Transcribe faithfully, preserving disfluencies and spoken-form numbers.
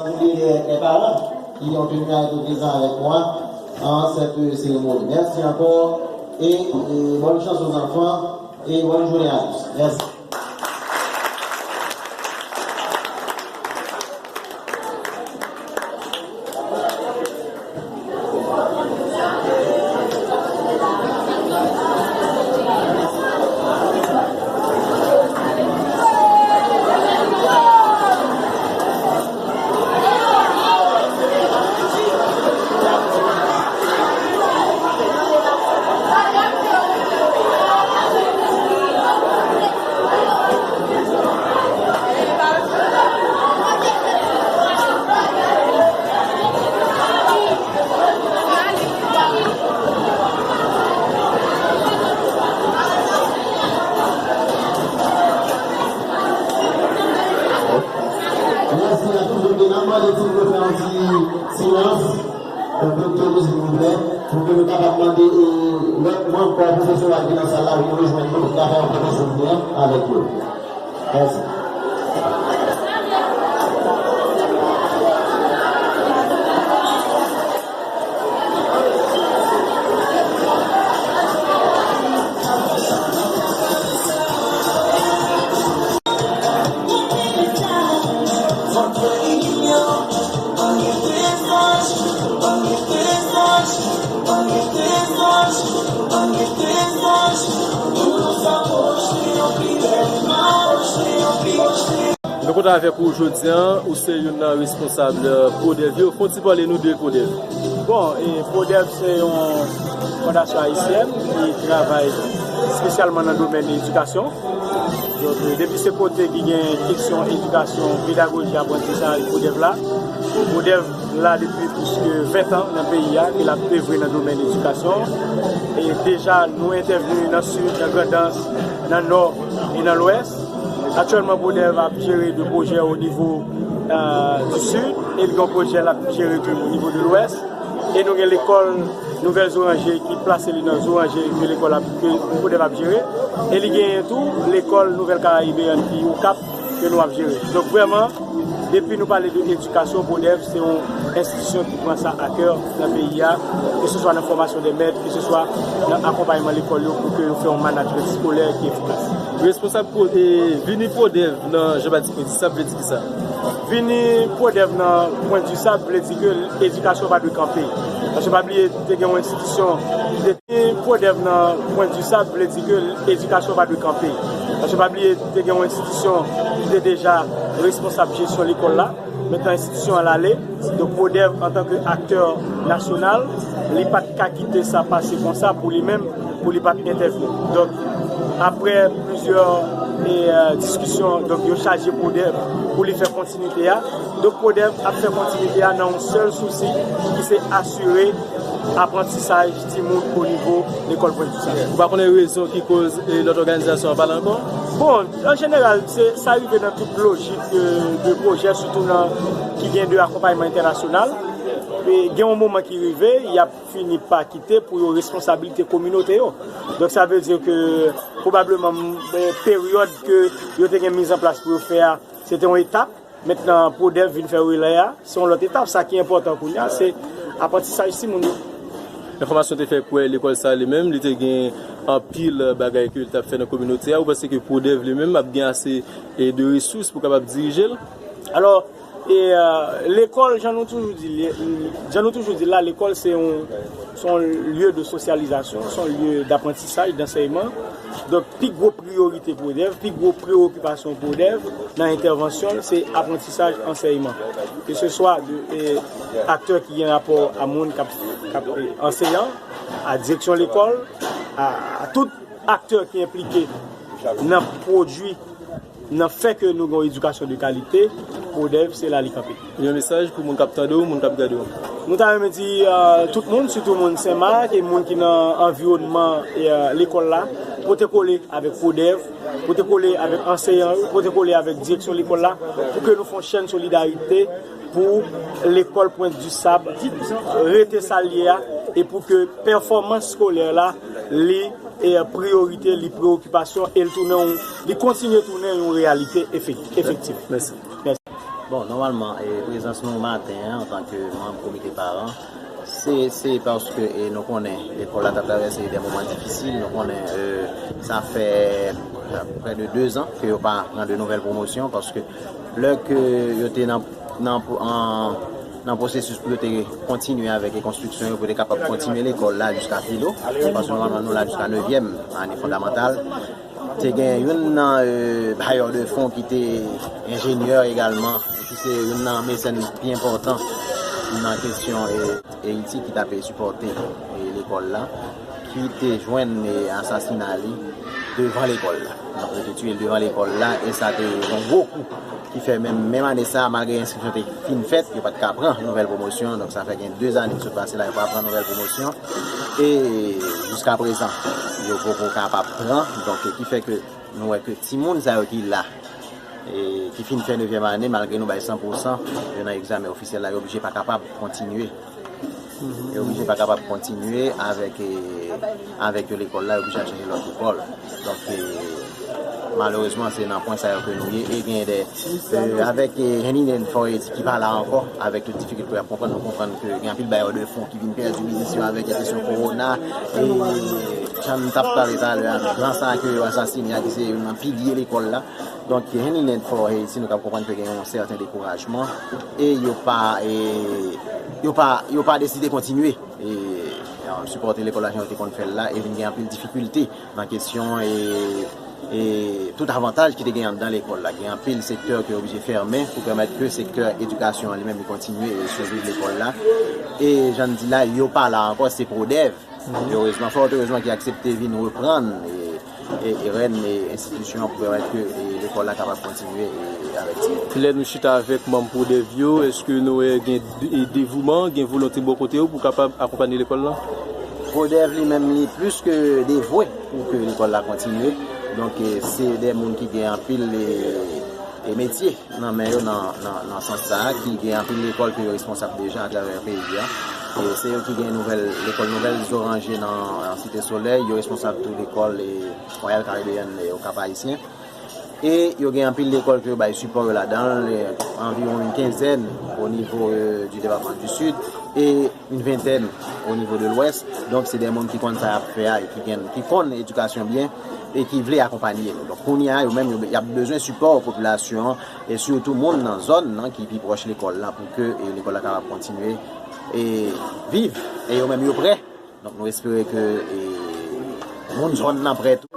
Des, des parents qui ont tenu à être présents avec moi en cette cérémonie. Merci encore et, et bonne chance aux enfants et bonne journée à tous. Merci. Mèsi a tout moun. N ap mande si nou fè yon ti silans, yon ti silans, silvouplè, pou ke nou kapab mande, e, lòt manm kò pwofesyonèl ki nan sal la vin rejwenn nou pou n ka fè yon foto souvni avèk yo. Mèsi. Nou kontan avèk ou jodi a, ou se youn nan responsab, eh, Prodèv yo. Fè yon ti pale nou de Prodèv. Bon, e Prodèv se yon fondasyon ayisyèn ki travay espesyalman nan domèn edikasyon. Donk, e, depi se kote ki gen kesyon edikasyon, pedagoji, aprantisaj, Prodèv la. Prodèv la depi plis ke ven tan nan peyi a, ke l ap evre nan domèn edikasyon. E deja, nou entèvni nan Sid, nan Grandans, nan Nò e nan Lwès. Aktyèlman, Prodèv ap jere de pwojè o nivo, euh, du Sud, e l gen yon pwojè l ap jere tou o nivo de Lwès. E nou gen lekòl Nouvèl Zoranje ki plase li nan Zoranje, ke lekòl ap, ke Prodèv ap jere. E li genyen tou lekòl Nouvèl Karayibeyèn ki Okap ke nou ap jere. Donk, vrèman, depi nou pale de edikasyon, Prodèv se yon enstitisyon ki pran sa a kè nan peyi a, ke se swa nan fòmasyon de mèt, ke se swa nan akonpayman lekòl yo pou ke yo fè yon management eskolè ki efikas. Responsab Pro-, e, vini Prodèv nan Jean Baptiste Pwendisab vle di kisa? Vini Prodèv nan Pwendisab vle di ke edikasyon pa dwe kanpe. Paske pa bliye, te gen yon enstitisyon ki te Prodèv nan Pwendisab vle di ke edikasyon pa dwe kanpe. Paske pa bliye, te gen yon enstitisyon ki te deja responsab jesyon lekòl la. Mentnan enstitisyon an ale. Donk, Prodèv, antanke aktè nasyonal, li pa t ka kite sa pase konsa pou li menm, pou li pa t entèvni. Donk, apre plizyè, e, e, diskisyon, donk, yo chaje Prodèv pou li fè kontinite a. Donk, Prodèv ap fè kontinite a nan yon sèl sousi, ki se asire aprantisaj timoun o nivo lekòl Pwendisab. Ou pa konnen rezon ki koz, e, lòt òganizasyon an pa la ankò? Bon, an jeneral, se, sa rive nan tout lojik, e, de pwojè, sitou nan, ki gen de akonpayman entènasyonal. E gen yon moman ki rive, y ap fini pa kite pou yo responsabilite kominote yo. Donk, sa vle di ke pwobableman, e, peryòd ke yo te gen mizanplas pou yo fè a, se te yon etap. Mentnan, Prodèv vin fè relè a, se yon lòt etap. Sa ki enpòtan kounye a, se aprantisaj timoun yo. Enfòmasyon te fè kwè lekòl sa a li menm, li te gen anpil bagay ke l t ap fè nan kominote a. Ou panse ke Prodèv li menm ap gen ase, e, de resous pou kapab dirije l? Alò, e, euh, lekòl, jan nou toujou di, le-, jan nou toujou di la, lekòl se yon, se yon lye de sosyalizasyon, se yon lye d'apprentissage, d'enseignement. Donk, pi gwo priyorite Prodèv, pi gwo preyokipasyon Prodèv nan entèvansyon l, se aprantisaj, ansèyman. Ke se swa de, e, aktè ki gen rapò a moun k ap, k ap, e, anseyan, a direksyon lekòl, a, a tout aktè ki enplike nan pwodui, nan fè ke nou gen yon edikasyon de kalite, Prodèv, se la li kanpe. Yon mesaj pou moun k ap tande w, moun k ap gade w. Nou ta renmen di, euh, tout moun, sitou moun Senmak e moun ki nan anviwònman, e, euh, lekòl la, pote kole avèk Prodèv, pote kole avèk anseyan yo, pote kole avèk direksyon lekòl la, pou ke nou fè yon chèn solidarite pou lekòl Pwent di Sab rete sa l ye a, e pou ke pèfòmans eskolè la, li, e, priyorite, li preyokipasyon, e l tounen yon, li kontinye tounen yon reyalite efek-, efektif. Mèsi. Mèsi. Bon, nòmalman, e, prezans nou maten an, antanke manm komite paran, se, se paske, e, nou konnen lekòl la t ap travèse de moman difisil. Nou konnen, e, sa fè, e, prè de de zan ke yo pa pran de nouvèl pwomosyon, paske lè ke yo te nan, nan, an, nan pwosesis pou yo te kontinye avèk konstriksyon yo, pou yo te kapab kontinye lekòl la jiska Filo, paske nòmalman nou la jiska nevyèm ane fondamantal. Te gen youn nan, e, bayè de fon ki te enjenyè egalman, ki se youn nan mesèn pi enpòtan nan kesyon, e, Eyiti ki t ap sipòte, e, lekòl la, ki te jwenn, e, asasina li devan lekòl la. Donk, yo te tiye l devan lekòl la, e sa te yon gwo kou ki fè menm, menm ane sa a, malgre enskripsyon te fin fèt, yo pa t ka pran nouvèl pwomosyon. Donk, sa fè gen de zane ki sot pase la, yo pa pran nouvèl pwomosyon. E jiska prezan, yo poko kapab pran. Donk, e ki fè ke nou wè ke timoun sa yo ki la, e ki fin fè nevyèm ane, malgre nou bay san pou san, yo nan egzamen ofisyèl la, yo oblije pa kapab kontinye. Yo oblije pa kapab kontinye avèk, e, avèk yo lekòl la, yo oblije al chèche lòt lekòl. Donk, e, malerezman, se nan pwen sa yo ke nou ye. E gen de, e, avèk, e, Henny Nenfort ki pa la ankò, avèk tout difikilte y ap konprann, nou konprann ke gen anpil bayè de fon ki vin pèdi biznis yo avèk kesyon kowona. E jan n t ap pale talè a, gran sa ke yo asasine a, ki se youn nan pilye lekòl la. Donk, Henny Nenfort, e, si nou kab konprann ke gen yon sèten dekourajman, e yo pa, e, yo pa, yo pa deside kontinye, e, sipòte lekòl la jan yo te konn fè l la, e vin gen anpil difikilte nan kesyon, e, e tout avantaj ki te gen anndan lekòl la. Gen anpil sektè ki oblije fèmen pou pèmèt ke sektè edikasyon an li menm li kontinye e siviv lekòl la. E jan n di la, yo pa la ankò, se Prodèv. Erezman, fòt erezman ki aksepte vin reprann, e, e, e rèn, e, enstitisyon an pou pèmèt ke, e, lekòl la kapab kontinye, e, avèk timoun. Lè nou chita avèk manm Prodèv yo, èske nou wè gen de-, e, devouman, gen volonte bò kote yo pou kapab akonpanye lekòl la? Prodèv li menm li plis ke devwe pou ke lekòl la kontinye. Donk, e, se de moun ki gen anpil, e, e metye nan men yo nan, nan, nan sans sa a, ki gen anpil lekòl ke yo responsab deja atravè peyi a. E se yo ki gen nouvèl, lekòl Nouvèl Zoranje nan, nan Site Solèy, yo responsab tou lekòl, e, Royal Caribbean, e, Okap Ayisyen. E yo gen anpil lekòl ke yo bay sipò yo ladan l, e, anviwon yon kenzèn o nivo, e, di depatman di Sid, e yon ventèn o nivo de Lwès. Donk, se de moun ki konn sa y ap fè a e ki gen, ki konn edikasyon byen e ki vle akonpanye nou. Donk, kounye a, yo menm, yo, y ap bezwen sipò popilasyon an e sitou moun nan zòn nan ki pi pwòch lekòl la pou ke, e, lekòl la kapab kontinye e viv. E yo menm, yo prè. Donk, nou espere ke, e, moun zòn nan prè tou.